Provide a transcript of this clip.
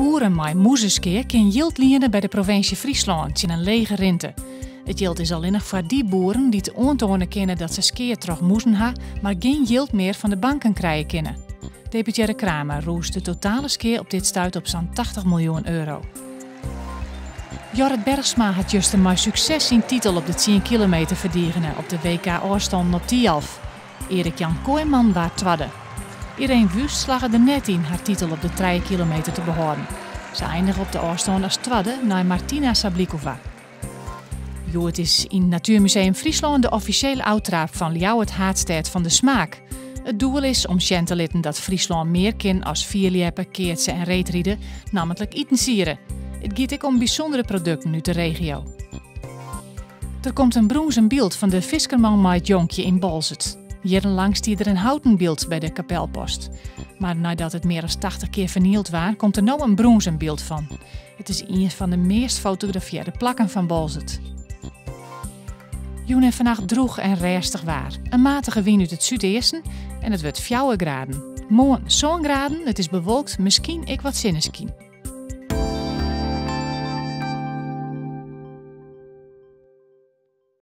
Boeren mei mûzeskea kin jild liene by de provinsje Fryslân tsjin in lege rinte. It jild is allinnich foar dy boeren dy't oantoane kinne dat se skea troch mûzen ha, mar gjin jild mear fan de banken krije kinne. Deputearre Kramer rûst de totale skea op dit stuit op sa'n 80 miljoen euro. Jorrit Bergsma hat juster mei sukses syn titel op de tsien kilometer ferdigene op de WK ôfstannen op Thialf. Erik Jan Kooiman waard twadde. Ireen Wüst slagge der net yn har titel op de trije kilometer te behâlden. Se einige op de ôfstân as twadde nei Martina Sablikova. Hjoed is yn Natuermuseum Fryslân de offisjele ôftraap fan Ljouwert Haadstêd fan de Smaak. It doel is om sjen te litten dat Fryslân mear kin as fierljeppe, keatse en reedride, nammentlik itensiede. It giet ek om bysûndere produkten út de regio. Der komt in brûnzen byld fan de fiskerman mei it jonkje yn Boalsert. Jierrenlang stie der in houten byld by de Kapelpost. Mar neidat it mear as 80 kear fernield waard, komt der no in brûnzen byld fan. It is ien fan de meast fotografearre plakken fan Boalsert. Jûn en fannacht drûch en rêstich waar. In matige wyn út it súdeasten en it wurdt 4 graden. Moarn 7 graden, it is bewolkt, miskien ek wat sinneskyn.